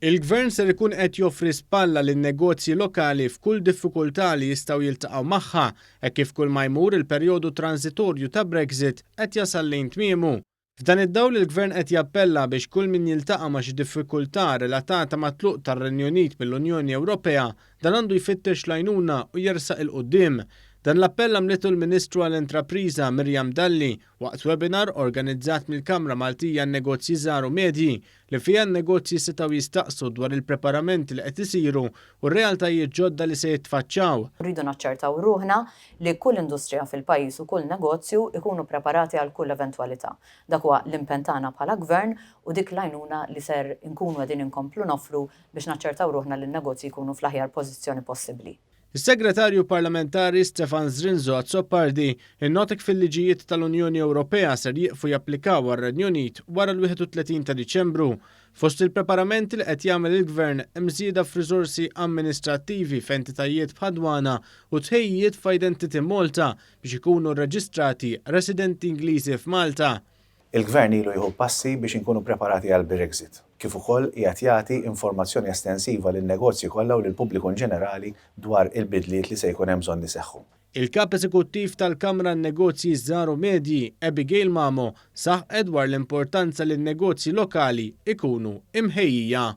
Il-Gvern ser ikun qed joffri spalla lin-negozji lokali f'kull diffikultà li jistgħu jiltaqgħu magħha hekk kif kull ma jmur il-perjodu transitorju ta' Brexit qed jasal lejn tmiemu. F'dan id-dawl il-Gvern qed jappella biex kull min jiltaqa' ma' xi diffikultà relatata mat-tluq tar-Renju Unit mill-Unjoni Ewropea dan għandu jfittex l-għajnuna u jersaq 'il quddiem. Dan l-appell għamlitu l-Ministru għall-Intrapriża Miriam Dalli waqt webinar organizzat mill-Kamra Maltija għan-Negozji Żgħar u Medji li fiha n-negozji setgħu jistaqsu dwar il-preparamenti li qed isiru u r-realtajiet ġodda li se jitfaċċaw. Rridu naċċertaw ruħna li kull industrija fil-pajjiż u kull negozju jkunu preparati għal kull eventwalità. Dak huwa l-impenn tagħna bħala Gvern u dik l-għajnuna li ser inkunu qegħdin inkomplu noffru biex naċċertaw ruħna li n-negozji jkunu fl-aħjar pożizzjoni possibbli. Is-Segretarju Parlamentari Stefan Zrinzo Azzopardi innota kif il-liġijiet tal-Unjoni Ewropea ser jieqfu japplikaw għar-Renju Unit wara l-31 ta' Diċembru. Fost il-preparamenti li qed jagħmel il-Gvern hemm żieda f'riżorsi amministrattivi f'entitajiet bħad-Dwana u tħejjijiet f'Identity Malta biex ikunu rreġistrati residenti Ingliżi f'Malta. Il-Gvern ilu jieħu passi biex inkunu preparati għall-Brexit, kif ukoll qiegħed jagħti informazzjoni estensiva lin-negozji kollha u lill-pubbliku inġenerali dwar il-bidliet li se jkun hemm bżonn iseħħu. Il-Kap Eżekuttiv tal-Kamra għan-Negozji Żgħar u Medji, Abigail Mamo, saħqet dwar l-importanza li n-negozji lokali jkunu imħejjija.